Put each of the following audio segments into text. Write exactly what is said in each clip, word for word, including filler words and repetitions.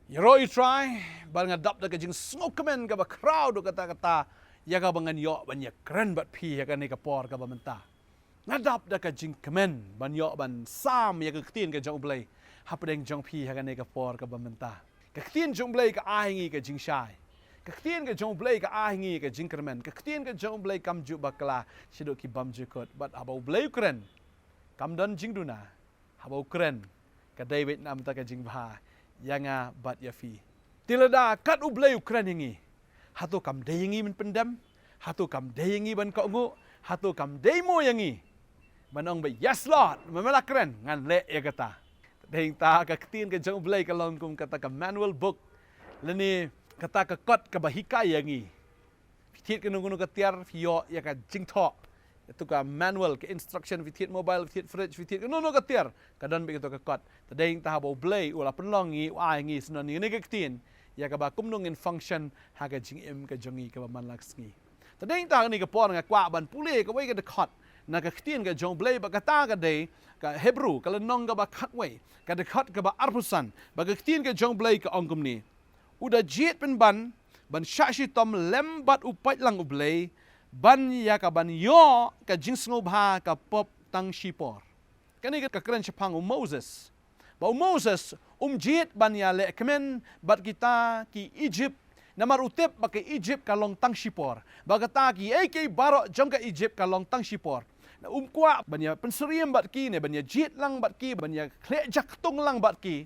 Ïaroh ïa u Trai, bad nga dap da ka jingsngewkmen kaba khraw haduh katta katta, ïa kaba ngan ïoh ban ïakren bad phi ïa kane ka por kaba mynta. Nga dap da ka jingkmen ban ïoh ban sam ïa ka ktien ka jong U Blei hapdeng jong phi ïa kane ka por kaba mynta. Ka ktien jong U Blei ka ai ngi ka jingshai. Ka ktien ka jong U Blei ka ai ngi ka jingkyrmen. Ka ktien ka jong U Blei kam ju bakla shaduh ki bymjukut. Bad haba U Blei u kren, kam don jingduna. Haba u kren, ka dei beit namar ka jingbha ïa nga bad ïa phi. Te lada kat U Blei u kren ïa ngi, hato kam dei ïa ngi ban pyndem? Hato kam dei ïa ngi ban kohnguh? Hato kam dei mo ïa ngi ban ong beit, "Yes Lord, ma me la kren, ngan leh ïa kata"? Te hangta ka ktien ka jong U Blei ka long kum kata ka manual book, lane kata ka kot kaba hikai ïa ngi. Phi thied kano kano ka tiar, phi ïoh ïa ka jingthoh. Ïa tu ka manual, ka instruction, phi thied mobile, phi thied fridge, phi thied kano kano ka tiar, ka don beit kato ka kot. Te hangta haba U Blei u la pynlong ngi, u ai ngi, sngewbha ngi ïa kane ka ktien, ïa kaba kumno ngin function ha ka jingim ka jong ngi kaba man la ka sngi. Te hangta kane ka por nga kwah ban pule kawei ka dkhot na ka ktien ka jong U Blei, bad kata ka dei ka Hebru, ka lynnong kaba khatwei, ka dkhot kaba arphew san, bad ka ktien ka jong U Blei ka ong kumne: U da jied pynban ban shah shitom lem bad u paidlang U Blei, ban ïa kaban ïoh ka jingsngewbha ka pop tang shipor. Kane ka kren shaphang u Moses. Ba u Moses um jied ban ïaleh kmen bad kita ki Egypt, namar u tip ba ka Egypt ka long tang shipor. Ba kata kiei kiei baroh jong ka Egypt ka long tang shipor. Na um kwah ban ïa pynsyriem bad ki, ne ban ïa jied lang bad ki, ban ïa khleh jaktung lang bad ki.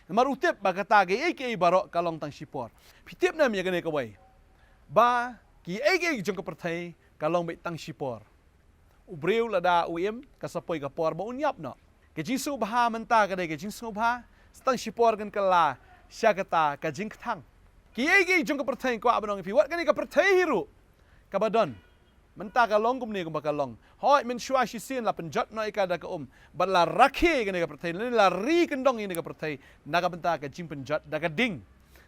Namar u tip ba kata kiei kiei baroh ka long tang shipor. Phi tip ne em ïa kane kawei? Ba kiei kiei jong ka pyrthei ka long beit tang shipor. U briew lada u im, ka sa poi ka por ba un ïap noh. Ka jingsngewbha mynta ka dei ka jingsngewbha, sa tang shipor kan kylla sha kata ka jingkthang. Kiei kiei jong ka pyrthei, kwah ban ong ïa phi, wat kane ka pyrthei hi ruh kaba don mynta ka long kumne kumba ka long. Hooid, mynshuwa shisien la pynjot noh ïa ka da ka um, bad la rakhe ïa kane ka pyrthei, lane la ri kyndong ïa kane ka pyrthei na ka bynta ka jingpynjot da ka ding.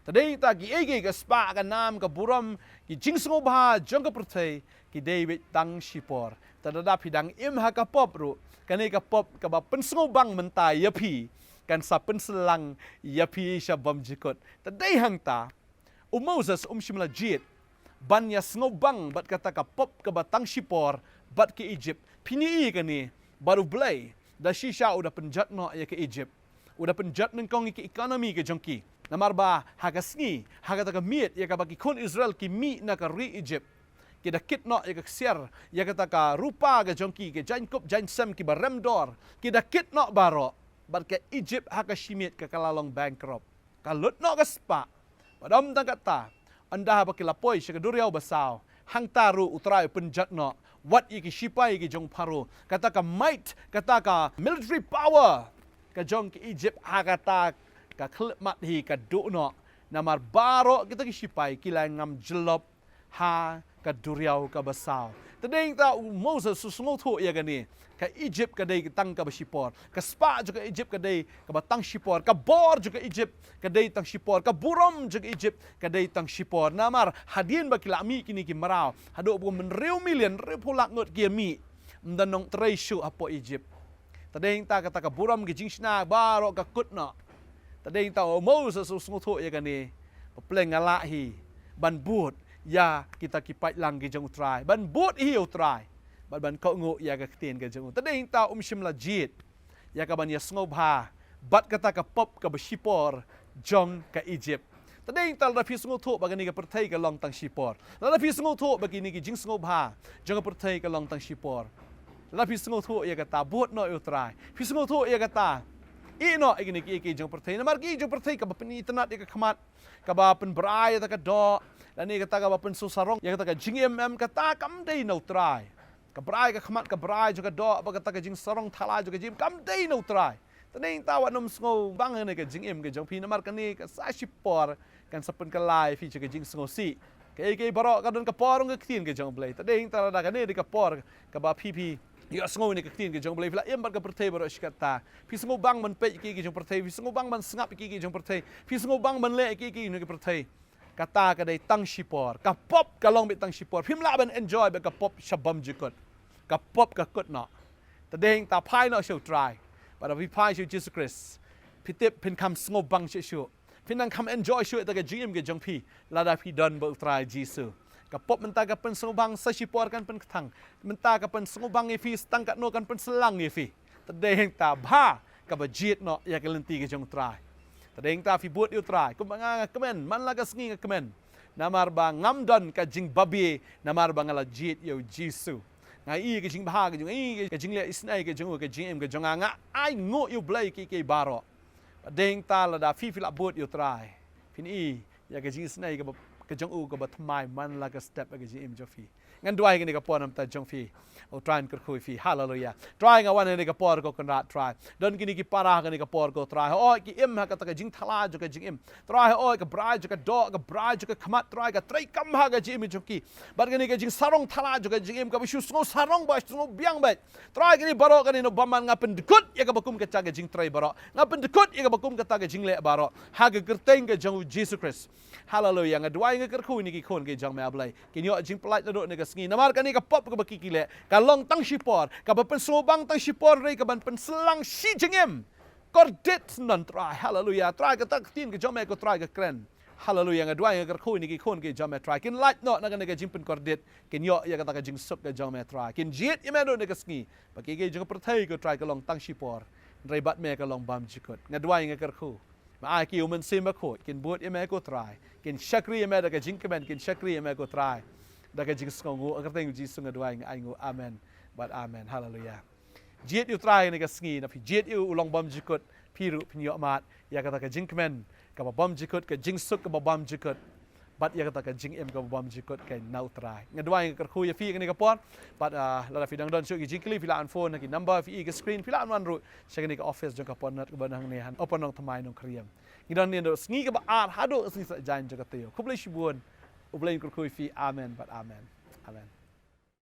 Te hangta kiei kiei, ka spah, ka nam, ka burom, ki jingsngewbha jong ka pyrthei ki dei beit tang shipor. Te lada phi dang im ha ka pop ruh, kane ka pop kaba pynsngewbang mynta ïa phi kan sa pynsyllok ïa phi sha bymjukut. Te hangta u Moses um shym la jied ban ïa sngewbang bad kata ka pop kaba tang shipor bad ki Egypt. Phin ïohi kane, bad U Blei da shisha u da pynjot noh ïa ka Egypt. U da pynjot nyngkong ïa ka economy ka jong ki. Namar ba ha ka sngi, ha kata ka miet ïa kaba ki khun Israel ki mih na ka ri Egypt, ki da kit noh ïa ka ksiar, ïa kata ka rupa ka jong ki, ka jaiñkup jaiñsem kiba rem dor, ki da kit noh baroh. Bad ka Egypt ha ka shi miet ka, ka la long bankrupt. Ka lut noh ka spah. Bad ym tang katta, ynda haba ki la poi sha ka duriaw basaw, hangta ruh U Trai u pynjot noh wat ïa ki shipai ki jong Pharaoh. Kata ka might, kata ka military power ka jong ki Egypt ha kata ka khyllipmat hi ka duh noh. Namar baroh kita ki shipai ki la ngam jyllop ha ka duriaw kaba saw. Te hangta u Moses u sngewthuh ïa kane. Ka Egypt ka dei tang kaba shipor. Ka spah jong ka Egypt ka dei kaba tang shipor. Ka bor jong ka Egypt ka dei tang shipor. Ka burom jong ka Egypt ka dei tang shipor. Namar hadien ba ki la mih kine ki mraw, haduh ba mynriew million, hynriewphew lak ngut ki mih, ym don nongtrei shuh hapoh Egypt. Te hangta kata ka burom, ki jingshna baroh ka kut noh. Te hangta u Moses u sngewthuh ïa kane. Ba pleng nga lah hi ban bud ïa kita ki paidlang ki jong U Trai, ban bud hi ïa U Trai, bad ban kohnguh ïa ka ktien ka jong u. Te hangta um shym la jied ïa kaban ïa sngewbha bad kata ka pop kaba shipor jong ka Egypt. Te hangta lada phi sngewthuh ba kane ka pyrthei ka long tang shipor, lada phi sngewthuh ba kine ki jingsngewbha jong ka pyrthei ka long tang shipor, lada phi sngewthuh ïa kata, bud noh ïa U Trai. Phi sngewthuh ïa kata, ïeh noh ïa kine kiei kiei jong ka pyrthei. Namar kiei jong ka pyrthei kaba pynitynnad ïa ka khmat, kaba pynbrai ïa kata ka doh, lane kata kaba pynsngewsarong ïa kata ka jingim, em, kata kam dei na U Trai. Ka brai ka khmat, ka brai jong ka doh, bad kata ka jingsarong thala jong ka jingim kam dei na U Trai. Te hangta wat nym sngewbang ïa kane ka jingim ka jong phi, namar kane ka sa shipor kan sa pynkylla ïa phi sha ka jingsngewsih. Kaei kaei baroh ka don ka por jong ka ktien ka jong U Blei. Te hangta lada kane dei ka por kaba phi, phi ïohsngew ïa ka ktien ka jong U Blei, phi la im bad ka pyrthei baroh shi katta. Phi sngewbang ban peit ïa kiei kiei jong ka pyrthei, phi sngewbang ban sngap ïa kiei kiei jong ka pyrthei, phi sngewbang ban leh ïa kiei kiei jong ka pyrthei. Kata ka dei tang shipor. Ka pop ka long beit tang shipor. Phim lah ban enjoy bad ka pop sha bymjukut. Ka pop ka kut noh. Te hangta phai noh sha U Trai. Bad haba phi phai sha U Jisu Khrist, phi tip phin kham sngewbang shuh shuh. Phin nang kham enjoy shuh ïa ka jingim ka jong phi lada phi don bad u Trai Jisu. Ka pop mynta ka pynsngewbang, sa shipor kan pynkthang. Mynta ka pynsngewbang ïa phi, sa tang katno kan pynslem ïa phi. Te dei hangta bha kaba jied noh ïa ka lynti ka jong u Trai. Te dei hangta phi bud ïa u Trai, kumba nga nga kmen, man la ka sngi nga kmen. Namar ba ngam don ka jingbabe, namar ba nga la jied ïa u Jisu. Nga i ka jingbha ka jong, i ka jingleh isynei ka jong u, ka jingim ka jong nga, nga ainguh ïa u Blei ïa kiei kiei baroh. Te dei hangta lada phi phi la bud ïa u Trai, phin i ïa ka jingisynei kaba, ka jong u kaba thymmai man la ka step ïa ka jingim jong phi. Ngan duwai kane ka por namar jong phi. U Trai un kyrkhu ïa phi. Haleluya. Trai, nga wan ha kane ka por ko Kynrad Trai. Don kine ki para ha kane ka por ko Trai. Hooid ki im ha kata ka jingthala jong ka jingim. Trai, hooid ka brai jong ka doh, ka brai jong ka khmat Trai, ka treikam ha ka jingim jong ki. Bad kane ka jingsarong thala jong ka jingim kaba shu sngew sarong bad shu sngew biang bad. Trai, kane baroh kane naba man nga pyndkut ïa kaba kum kata ka jingtrei baroh. Nga pyndkut ïa kaba kum kata ka jingleh baroh. Ha ka kyrteng ka jong u Jisu Khrist. Haleluya. Nga duwai nga kyrkhu ïa kine ki khun ki jong me A Blei. Kin ïoh jingpyllait naduh kane ka sngi. Namar kane ka pop kaba ki ki leh ka long tang shipor, kaba pynsngewbang tang shipor, hynrei kaban pynslem shi jingim. Kordit syndon Trai. Haleluya. Trai, kata ka ktien ka jong me ko Trai ka kren. Haleluya. Nga duwai nga kyrkhu ïa kine ki khun ki jong me Trai, kin lait noh na kane ka jingpynkordit. Kin ïoh ïa kata ka jingsuk ka jong me Trai. Kin jied ïa me naduh kane ka sngi. Ba kiei kiei jong ka pyrthei ko Trai ka long tang shipor, hynrei bad me ka long bymjukut. Nga duwai nga kyrkhu. Me ai ïa ki u Mynsiem Bakhuid, kin bud ïa me ko Trai, kin shakri ïa me da ka jingkmen, kin shakri ïa me ko Trai da ka jingsngewnguh. Ha ka kyrteng u Jisu nga duwai, nga ainguh. Amen bad amen. Haleluya. Jied ïa u Trai ha kane ka sngi, namar phi jied ïa u, u long bymjukut, phi ruh phin ïoh mad ïa kata ka jingkmen kaba bymjukut, ka jingsuk kaba bymjukut, bad ïa kata ka jingim kaba bymjukut kane na u Trai. Nga duwai nga kyrkhu ïa phi ha kane ka por. Bad, ah, lada phi dang don shuh ki jingkylli, phi lah ban phone ha ki number phi i ha ka screen, phi lah ban wan ruh sha kane ka office jong ka Pop Nut kaba nang ne ha Upper Nongthymmai, Nongkriem. Ngi don ne haduh sngi kaba ar, haduh ka sngi Saitjaiñ jong ka taïew. Khublei shibun. U Blei un kyrkhu ïa phi. Amen bad amen. Amen.